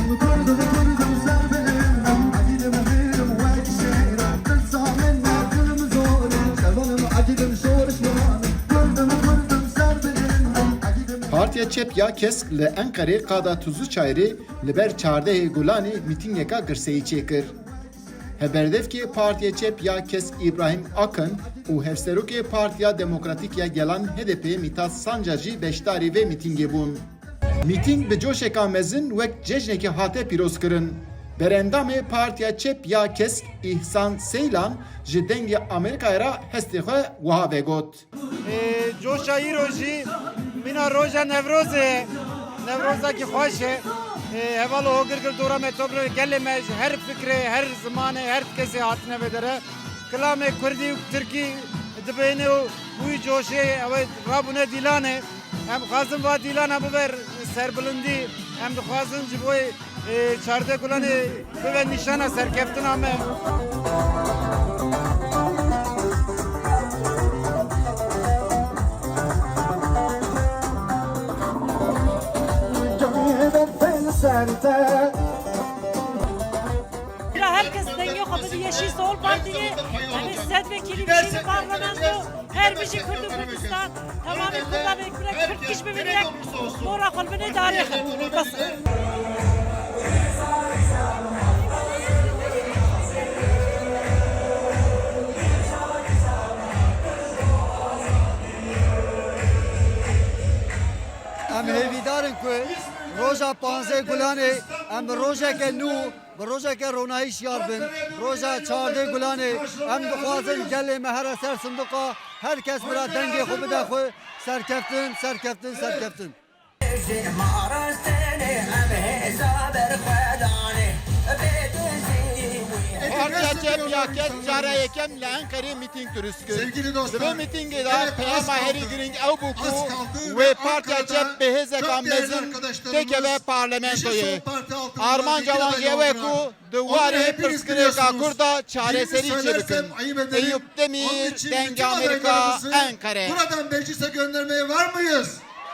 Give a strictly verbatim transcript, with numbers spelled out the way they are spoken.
Kurdim, kurdim ser bilim, agidim hirim wek şêr. Tilsamên merdilim zor, şevanim agidim şor şwan. Kurdim, kurdim ser bilim, agidim Partiya Çep ya Kesk li Enqerê qada Tuzlu Çayirê li ber çardehê Gulanê mîtîngeka girseyî çêkir. Hevberdevkê Partiya Çep ya Kesk Îbrahîm Akın û Hevserokê Partiya Demokratîk ya Gelan H D P Mîtat Sancar jî beşdarî vê mîtîngê bûn. Mîtîng bi coşeka mezin wek cejnekê hate pîrozkirin. Berendamê Partiya Çep ya Kesk Îhsan Seylan ji Dengê Amerîkayê re hestê xwe wiha vegot. Ê, coşa îro jî mîna roja Newrozê ye. Newrozekî xweş e. Ê, heval û hogirgir dora me topre gelê me ji her fikrê, her zimanê, her kesê hatine vê dere. Kilamê kurdî û tirkî dibêne û wî coşê ew ê rabûne dîlanê. Em dixwazin va dîlana bibe serbilindî. Em dixwazin ji bo wê, e, çardeh Gulanê bibe nîşana serkeftina me. Her kes dengê xwe bide Yeşil Sol Partiyê, em ê sed vekîlî bişîne parlamento. Her bijî Kurd û Kurdistan, temamê Kurda vê kure Kurd giş bibîne, mora xwe li binê darê xwe. Bes. Em hêvîdar in ku roja panzdeh Gulanê em bi rojeke nû, bi rojeke ronahî şiyar bin. Roja çardeh Gulanê em dixwazin gelê me here ser sindiqa, her kes bira dengê xwe bide xwe. Serkeftin, serkeftin, serkeftin. Ji ma rastene em hêza berxwedanê, bê dizî wî. Partiya Çep ya Kesk cara yekem li Enqerê mîtîng durust kir. Sevgili dostlar, Di vê mîtîngê de evet, az peyama herî kaldı. Girîng ew bû ku Az kaldı wê ve Partiya Ankara'da Çep bi hêzeka çok değerli mezin arkadaşlarımız têkeve parlamentoyê. Yeşil Sol Parti altında Armanca wan jî ew e ku di warê pirsgirêka Kurda çareserî çêbikin. Eyüp Demir, Dengê Amerîka, Enqere. Buradan meclise göndermeye var mıyız?